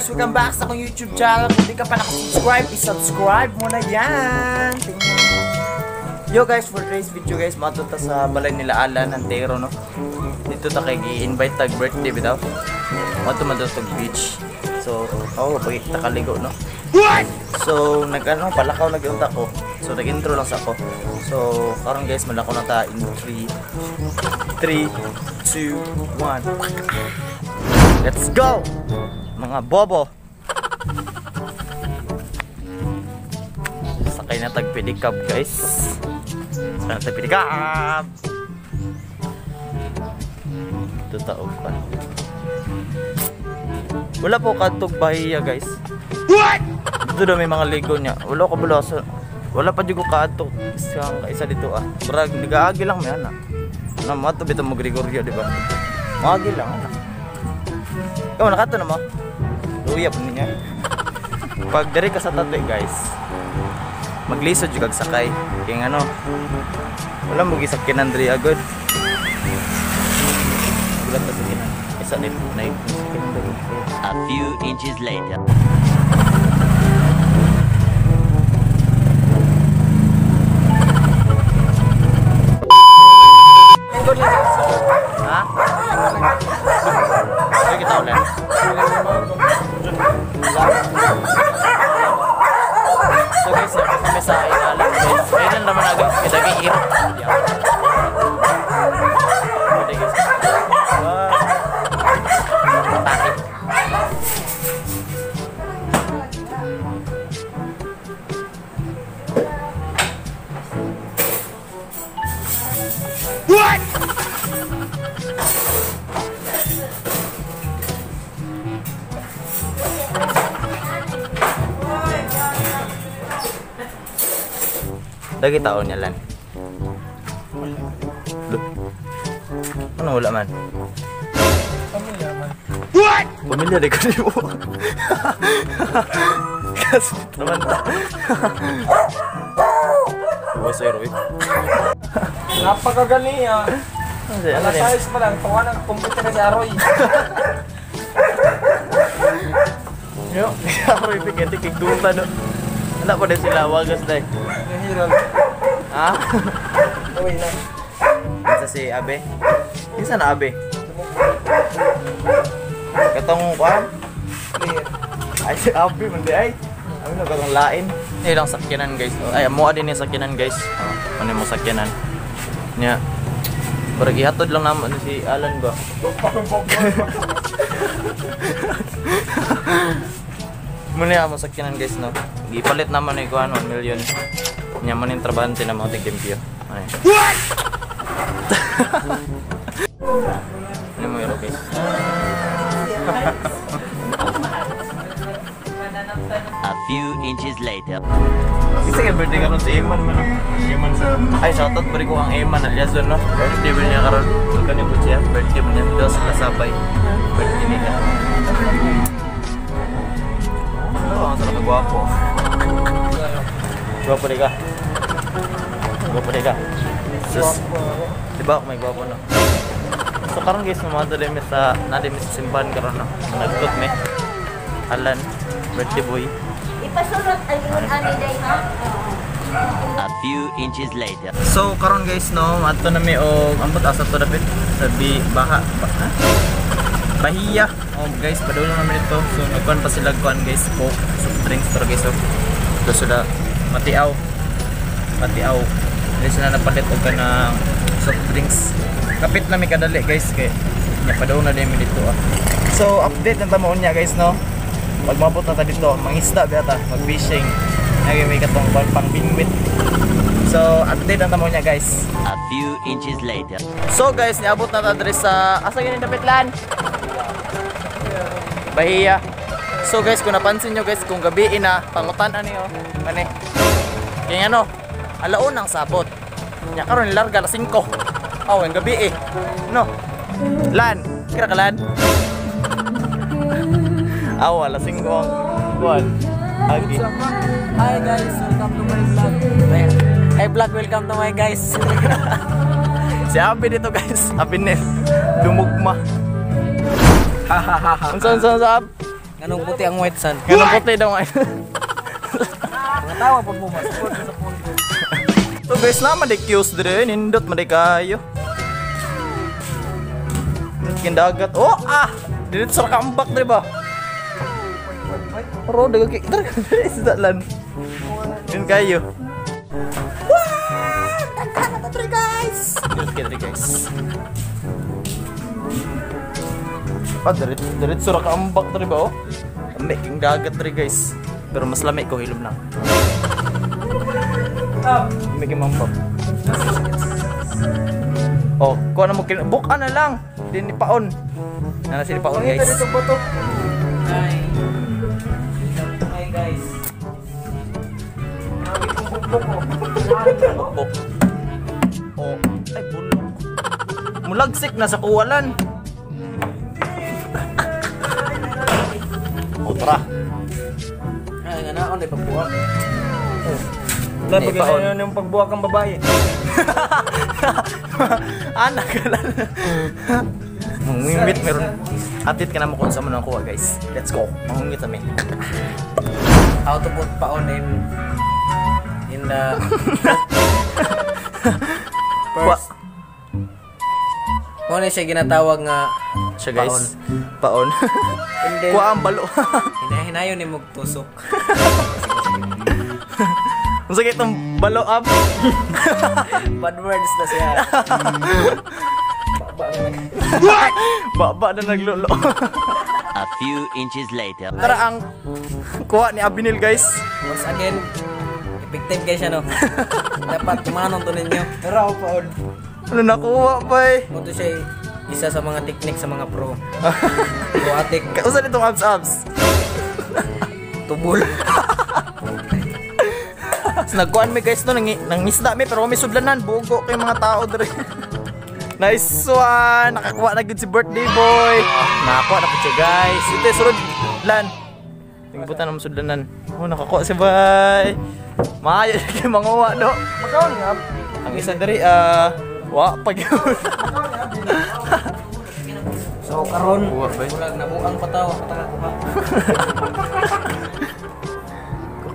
Guys, welcome back sa akong YouTube channel. Kung di ka pa nakasubscribe, i-subscribe mo na yan. Tingnan. Yo guys, for today's video guys, mato ta sa balay nila Alan Antero, no. Dito ta kay gi-invite tag birthday bitaw. Mato man tag beach. So, oh, pag ta kaligo, no. What? So, nag-ano, palakaw na gyud ko. So, nag-intro lang sa ako. So, karon guys, malakaw na ta in 3 3 2 1. Let's go! Mga bobo. Sakay na tag pedicab guys. Sakay na tag pedicab. Ito taog pa. Wala po kadtog bahiya guys. What? Dito na may mga ligo niya. Wala ko bala sa wala pa jud ko kaadto isang kaisa dito ah. Brag nagaagi lang may ana. Ano mo ato bitaw mo Gregorio di ba? Maagi lang ana. Ikaw nakato na mo? Luya po niya. Pag diri ka sa tatlo guys, maglisod jud kag sakay. Kay ano, wala mo gisakyanan diri agad. Wala ta sakyanan. Isa ni nay sakyanan diri. A few inches later. Ha? Ay kita ulit. So guys, kami sa ilalim guys. Ayun naman na guys, kita kay iro. Pwede guys. Wow. Takit. What? Lagi taon niya lan. Ano wala man? Pamilya man. What? Pamilya di ko niyo. Kasi naman ta. Iwas ay Roy. Napakagani ah. Ano Alas 6 pa lang, tuwa ng computer si Aroy. Yo, Aroy pikete kay duta no. Wala pa din sila wagas dai. Nahiral. Ha? Uwi na. Isa si Abe. Isa na Abe. Katong kuan? Ay si Abe man di ay. Ano na katong lain? Ay lang sakyanan guys. Ay mo din ni sakyanan guys. Oh, ano mo sakyanan? Nya. Barag ihatod lang namo ni si Alan ba. Muna mo sakyanan guys no. Gipalit naman ni kuan 1 million. Nya man yung trabahante na mga tigtimpyo. Ay. What? Ano mo yun, guys? A few inches later. Isa kay birthday karon si Eman man. Eman sa. Ay shoutout pa rin ko ang Eman alias no. Birthday ba niya karon? Kani po siya birthday ba niya daw sa kasabay. Birthday nila. Oh, ang sarap na gwapo. Gwapo di ka. Gwapo di ka. Sus. Diba ako may gwapo no? So karon guys, mga dali sa nadi mi sa simbahan karon no. Nagtut me. Alan, birthday boy. Ipasulot ang ingon ani day ha. A few inches later. So karon guys no, adto na mi og ambot asa to dapit sa bi baha ba, ha? Bahia. Oh guys, padulong namin dito. So nagkuan pa sila kuan guys, coke, soft drinks pero guys so do sila matiaw. Matiaw. Hindi sila napalit og kanang soft drinks. Kapit na mi kadali guys kay nya padulong na din mi dito ah. So update na ta mo unya guys no. Pag mabot na ta dito, mangisda ba ta, mag-fishing. Nagi may katong kuan pang bingwit. So update na ta mo unya guys. A few inches later. So guys, niabot na ta diri sa asa gani dapit lan? Bahia. So guys, kung napansin nyo guys, kung gabi na pangutan ani oh. Kani. Kaya ano, alaon ang sabot. Nya karon larga alas 5. Oh, ang gabi eh. No. Lan, kira ka lan. Aw, alas 5 ang kuan. Agi. Hi guys, welcome to my vlog. Hi vlog, welcome to my guys. Si Abe dito guys, Abe Nel. Dumugma. Unsa unsa unsa Ab? Nganong puti ang white sand? Nganong puti daw nga. Mga tawa pag mo mas-support sa phone. So guys, naman di queues dire, nindot man di kayo. Nindot dagat. Oh, ah! Dito sa kambak dire ba? Pero daga kay isda lan. Din kayo. Wah! Daghan na to guys. Dito kayo guys. Ah, diretso ra kaambak dire ba oh? Lami king dagat dire guys. Pero mas lami ko hilom lang. Lami king mambak. Oh, kuha na mo buka na lang. Din ni paon. Nana sila paon guys. Hi. Hi guys. Bukbok. Oh, ay bulok. Mulagsik na sa kuwalan. O tara. Ay nga naon ay pagbuwak. Hindi, paon. Yung pagbuwak ang babae. Anak ka lang. Mangingwit meron. Atit ka na mo kung saan mo nakuha guys. Let's go. Mangungit kami. How to put paon in the first. Mo ni siya ginatawag nga siya guys. Paon. And then, kuha ang balo. Hinayon ni mog tusok. Ang sakit ng balo up. Bad words na siya. Baba na naglulo. A few inches later. Tara ang kuha ni Abinil guys. Once again, effective guys siya no. Dapat tumanong to ninyo. Pero paon. Ano nakuha pa eh? Mo to siya isa sa mga technique sa mga pro. Pro atik. Kausa nitong abs-abs? Tubol. So, nagkuhan mi guys no, nangisda mi pero may sudlanan, bugo kay mga tao dre. Nice one! Nakakuha na gud si birthday boy. Nakakuha na po siya guys. Ito sulod lan. Tingbutan na mo sudlanan. Oh, nakakuha siya bay. Maayo kay manguha do. Makaon nga. Ang isa diri wa pa gyud. So karon Buwa, bay. murag nabuang pa tawo pataka kuha.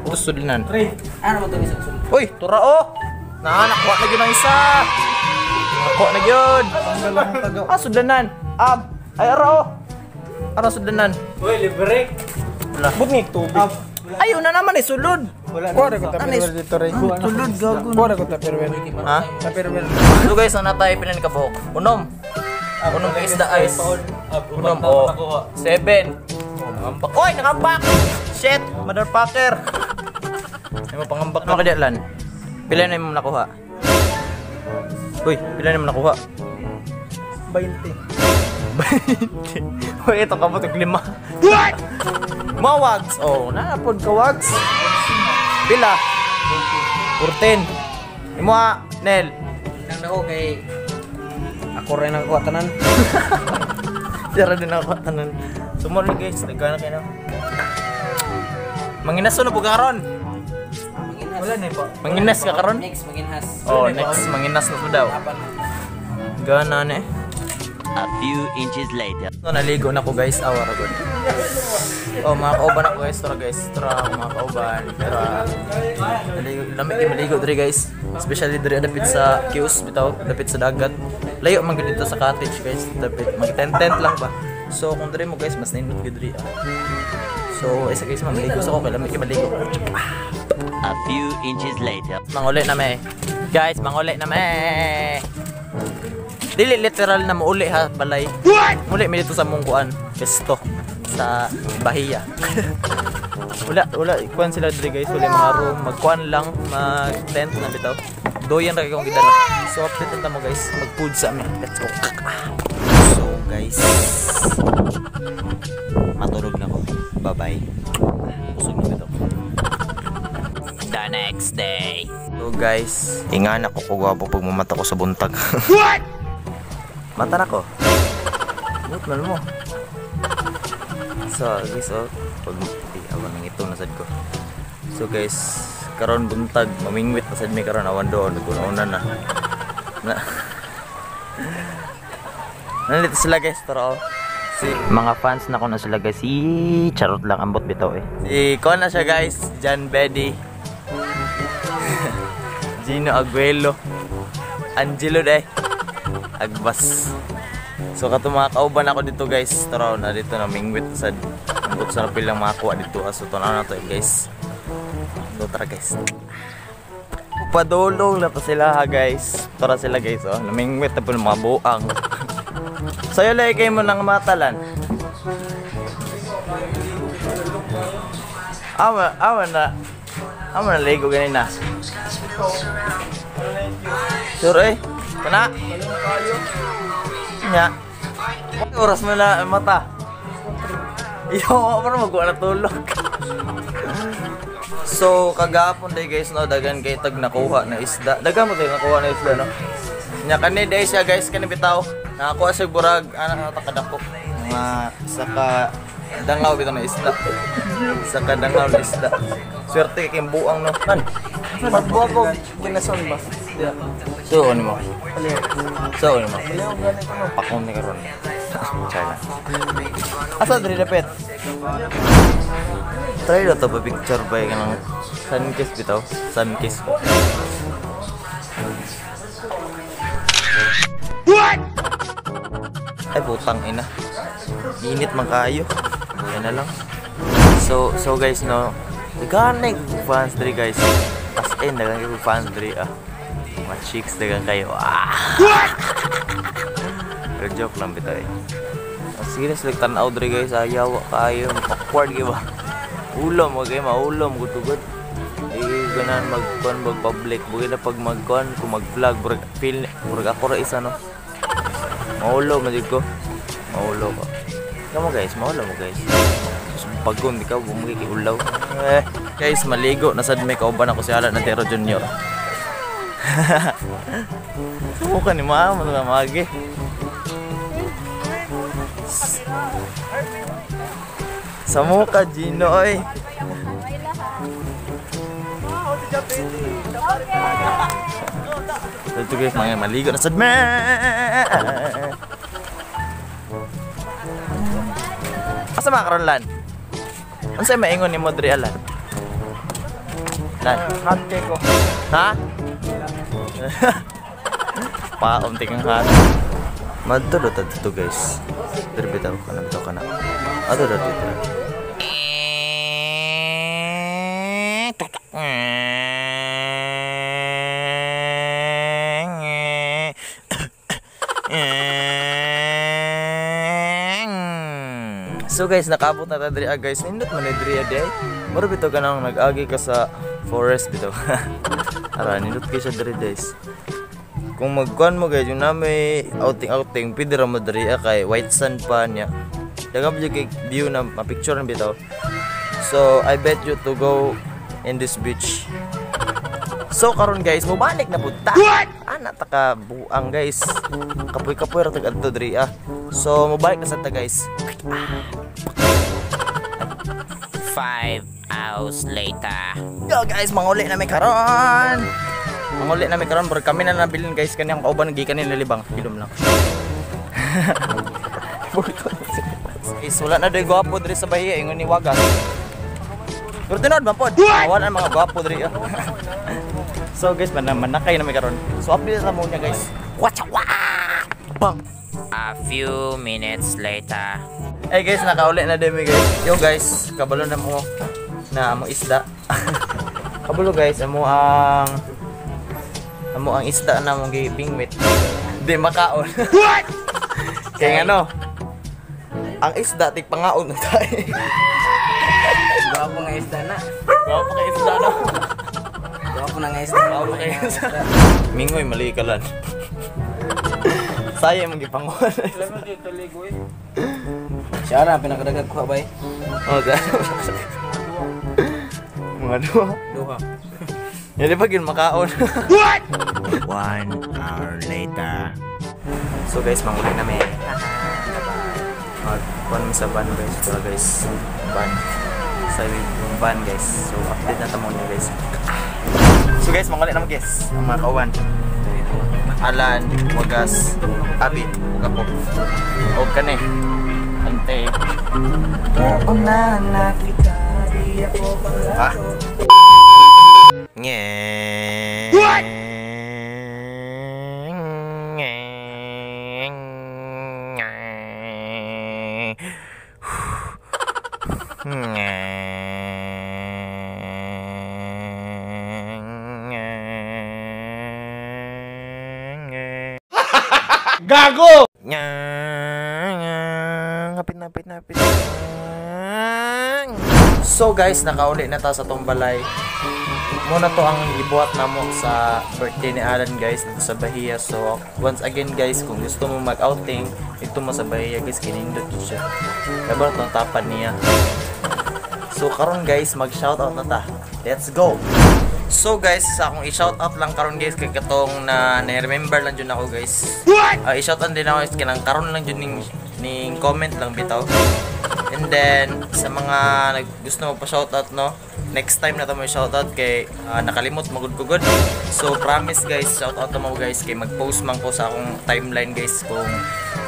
Ito sudlanan. Ano mo to ni sulod? Uy, tura oh. Na nakuha na gyud ang isa. Nakuha na gyud. Ah, sudlanan. Ab, ay ara oh. Ara sudlanan. Uy, libre. Wala. Butngik tubig. Ayun na naman eh, sulod. Wala Kuha ko ta Ano pirwel dito rin. Sulod gago. Kuha ko ta pirwel. Ha? Ta pirwel. So guys, ang natay pila ni kabuhok. Unom. Unom ka isda guys. Unom oh. 7. Oh, nakambak. Oy, nakambak. Shit, motherfucker. Ay mo pangambak na kadialan. Pila na imong nakuha? Uy, pila na imong nakuha? 20. 20. Uy, ito kamot og 5. What? Mawags. Oh, naapod ka wags. Pila? 14. Imo ah, Nel. Nang nako kay ako rin nakakuha tanan. Tira din ako tanan. So mo rin guys, nagkana kayo na. Manginas na po karon. Manginhas. Wala na po. Manginas ka karon? Next manginhas. Oh, next manginas na po daw. Apan. Gana na eh. A few inches later. So, naligo na ko guys, awa ra gud. Oh, mga kauban ako guys, tara guys, tara mga kauban, tara. Naligo, lami kay maligo diri guys. Especially diri dapit sa Kius bitaw, dapit sa dagat. Layo man gud dito sa cottage guys, dapit mag tent lang ba. So kung diri mo guys, mas nindot gud diri ah. So isa guys, maligo sa ko kay lami kay maligo. A few inches later. Manguli na me. Guys, manguli na me. Dili literal na muuli ha, balay. Muli mi dito sa mungkuan, pesto sa Bahia. Wala kuan sila diri guys, wala mga room, magkuan lang, mag tent na bitaw. Doyan ra kay kong gidala. So update ta mo guys, mag-food sa amin. Let's go. So guys, matulog na ko. Bye-bye. Busog na bitaw. The next day. So guys, ingana ko ko gwapo pag mamata ko sa buntag. What? Mata na ko. Mut man mo. So guys, oh, pag awan nang ito na sad ko. So guys, karon buntag mamingwit na sad mi karon awan doon naguna na. Na. Nandito sila guys, tara oh. Si Mga fans na ko na sila guys. Si charot lang, ambot bitaw eh. Si kuan na siya guys, John Betty. Gino Aguelo. Angelo day. Agbas. So kato mga kauban ako dito guys. Tara na dito na mingwit sad. Ambot sa pilang makakuha dito. So tunaw na to eh, guys. So tara guys. Padulong na pa sila ha guys. Tara sila guys oh. Namingwit na po ng mga buang. Sayo lang kayo mo ng matalan. Awa, awa na. Awa na ligo ganina. Sure eh. Kana. Nya. Oras mo na mata. Iyo, pero magwa na tulog. So kagapon day guys no, dagan kay tag nakuha na isda. Dagan mo tayo nakuha na isda no. Nya kani day siya guys, kani bitaw. Nakakuha siya burag ana ta kadako. Mga isa ka dangaw bitaw na isda. Isa ka dangaw na isda. Swerte kay buang no. Kan. Pagbuha ko ginason ba? So ano mo? So ano mo? Pakon ni karon. China. Asa diri dapit? Try na to pa picture ba yung kanang sun kiss bitaw? Sun kiss. What? Ay putang ina. Init man kayo. Yan na lang. So guys no, daghan na fans diri guys. As in daghan kayo fans diri ah. Mga chicks daghan kayo. Ah. Pero joke lang bitaw eh. Sige na sila tanaw diri guys, ayaw kayo, awkward gyud ba. Ulom okay, maulom gutugod. Eh ganan magkuan mag public, bugay na pag magkuan kung mag-vlog, burag feel burag ako ra isa no. Maulo man jud ko. Maulo ko. Kamo guys, maulo mo guys. Pagkon di ka bumagi kay ulaw. Eh, guys, maligo na sad may kauban ako si Alan Natero Junior. Subukan ni mama na magi. Samuka Gino oy. Ito guys, mga maligo na sad me. Asa ba karon lan? Unsa maingon nimo diri alan? Lan, hot cake ko. Ha? Paunti kang hot. Madto do dito guys. Diri bitaw kana bitaw kana. Ato do dito. So guys, nakaabot na ta diri guys. Nindot man ni diri day. Mura bitaw kanang nag-agi ka sa forest bitaw. Ara nindot kay siya diri guys. Kung magkuan mo guys, yung na may outing-outing, pwede ra mo diri kay white sand pa niya. Daghang jud kay view na ma-picture bitaw. So I bet you to go in this beach. So karon guys, mobalik na pud ta. Ana ta ka buang guys. Kapoy-kapoy ra tag adto diri ah. So mobalik na sad ta guys. 5 hours later. Yo guys, manguli na mi karon. Manguli na mi karon, pero kami na nabilin guys kaniyang kauban gikan nila libang. Hilom lang. Guys, wala na doy gwapo diri sa bahiya ingon ni Wagas. Pero tinuod man pod. Wala na mga gwapo diri. So guys, manakay na mi karon. So update na mo niya guys. Watcha wa! Bang. A few minutes later. Hey guys, nakauli na din mi guys. Yo guys, kabalo na mo na amo isda. Kabalo guys, amo ang isda na mong gibingwit. Di makaon. What? Kaya ano? Ang isda tig pangaon na tayo. Gwapo nga isda na. Gwapo ka isda na. Gwapo na nga isda. Gwapo ka isda. Mingoy mali ka lan. Saya mong gipanguan. Siya na pinakadagag kuha bay. Oh, mga duha. Duha. Hindi pa gin makaon. What? 1 hour later. So guys, manguli na mi. Magkuhan mi sa van guys. Ito guys, van. Sa van guys. So update na tamo niya guys. So guys, manguli na mo guys. Ang mga kauban. Alan, Wagas, Abi, ug ako. Og kani. Ang Ate. Ah. Nye. Nye. Nye. Nye. Gago! Nya. Hapit na, hapit na, hapit. So guys, nakauli na ta sa tong balay. Muna to ang gibuhat namo sa birthday ni Alan, guys, dito sa Bahia. So once again, guys, kung gusto mo mag-outing, dito mo sa Bahia, guys, kinindot jud siya. Labar tong tapan niya. So karon, guys, mag-shoutout na ta. Let's go. So guys, sa akong i-shoutout lang karon, guys, kay katong na na-remember lang jud ako, guys. I-shoutout din ako, guys, kanang karon lang jud ning comment lang bitaw. And then sa mga nag gusto mo pa shoutout, no, next time na ta mo shoutout kay nakalimot magud ko gud. So promise, guys, shoutout mo, guys, kay mag-post man ko sa akong timeline, guys, kung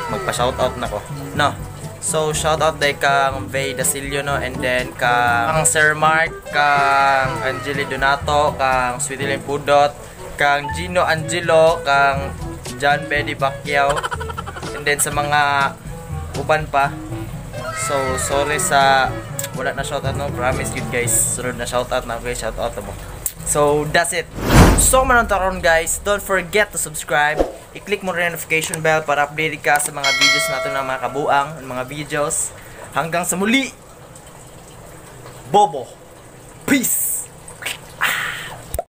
magpa-shoutout na ko. No. So shoutout day kang Vey Dasilio, no, and then kang Sir Mark, kang Angeli Donato, kang Sweetie Pudot, kang Gino Angelo, kang John Betty Bacquiao, and then sa mga uban pa. So sorry sa wala na shoutout, no. Promise yun, guys. Sunod na shoutout na, guys, shoutout mo. So that's it. So manong taron, guys, don't forget to subscribe. I-click mo rin notification bell para updated ka sa mga videos natin ng mga kabuang, ng mga videos. Hanggang sa muli. Bobo. Peace.